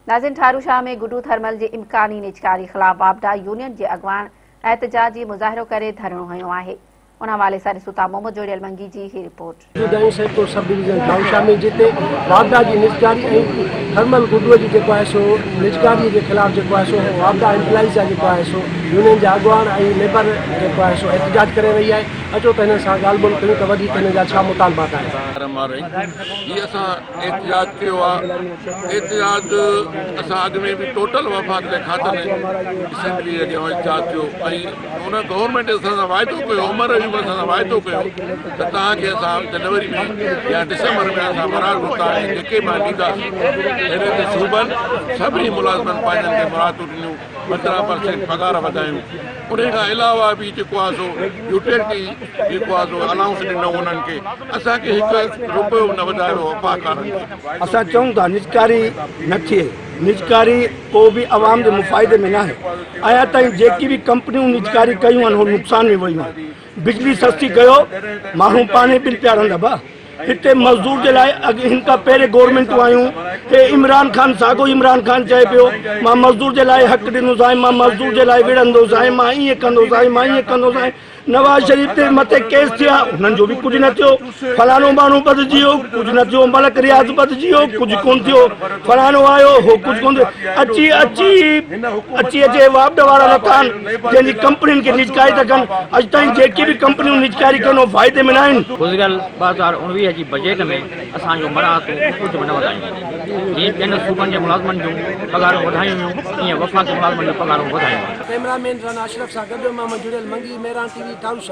ناظرين ٺارو شاهه ۾ گڊو ٿرمل جي امڪاني نجڪاري خلاف واپڊا يونين جي اڳواڻ احتجاجي مظاهرو ڪري ڌرڻو هنيو آهي ان حوالي سان ڏسون ٿا محمد جوڙيل منگي جي هي رپورٽ. جدايون سيڪٽر سب ڊويزن ٺاروشاه ۾ جتي واپڊا جي نجڪاري ۽ ٿرمل گڊو جي جيڪو آهي سو نجڪاري جي خلاف جيڪو آهي سو واپڊا ايمپلائيز جا جيڪو آهي سو يونين جا اڳواڻ ۽ ليبر جيڪو آهي سو احتجاج ڪري رهي آهي اچو ته هنن سان ڳالهه ٻولهه ڪيون ته وڌيڪ هنن جا ڇا مطالبات آهن. هي اسان احتجاج ڪيو آ احتجاج اسان اڳ ۾ به ٽوٽل وفاق جي کاتن اسيمبلي جي اڳيان احتجاج ٿيو ۽ ان گورنمينٽ اسان سان واعدو ڪيو عمر ايوب اسان سان واعدو ڪيو ته توهان کي اسان جنوري ۾ يا ڊسمبر ۾ اسان مراعتون توهان کي جيڪي به ڏينداسين اهڙي ته صوبن سڀني ملازمن پنهنجن کي مراعتون ڏنيون 15 پرسينٽ پگهار وڌايون ان کان علاوه به جيڪو آهي سو يوٽيلٽي جيڪو آهي سو الائونس ڏنو انهن کي اسان کي هڪ روپيو به نه وڌايو وفاق وارن کي. اسان چئون ٿا نجڪاري نه ٿئي، نجڪاري ڪو به عوام جي مفائدي ۾ ناهي، اڃا تائين جيڪي به ڪمپنيون نجڪاري ڪيون آهن هو نقصان ۾ ويون آهن، بجلي سستي ڪيو ماڻهو پاڻهي بل پيا رهندا ڀا هتي مزدور جي لاء اڳ هن کان پهرين گورنمينٽون آيون هي عمران خان ساڳو عمران خان چئي پيو مان مزدور جي لاء حق ڏنو سائين مان مزدور جي لاء وڙهندو سائين مان ائين ڪندو سائين مان ائين ڪندو سائين نواز شريف تي مٿي ڪيس ٿيا انهن جو به ڪجهه نه ٿيو فلاڻو ماڻهو ٻڌجي ويو ڪجهه نه ٿيو ملڪ رياض ٻڌجي ويو ڪجهه ڪونه ٿيو فلاڻو آيو هو ڪجهه ڪونه ٿيو اچي اچي اچي اچي واپڊ وارا لٿا آهن جنهن جي ڪمپنين کي نجڪاري ٿا ڪن اڄ تائين جيڪي به ڪمپنيون نجڪاري ڪن اهي فائدي ۾ نه آهن. گذريل 2019 جي بجيٽ ۾ اسان جون مراعتون ڪجهه به نه وڌايون ويون، جيئن ٻين صوبن جي ملازمن جون پگهارون وڌايون ويون تيئن وفاقي ملازمن جون پگهارون وڌايون ويون. ڪئميرا مين رانا اشرف سان گڏ محمد جڙيل منگي، مهراڻ ٽي وي، ٺاروشاه.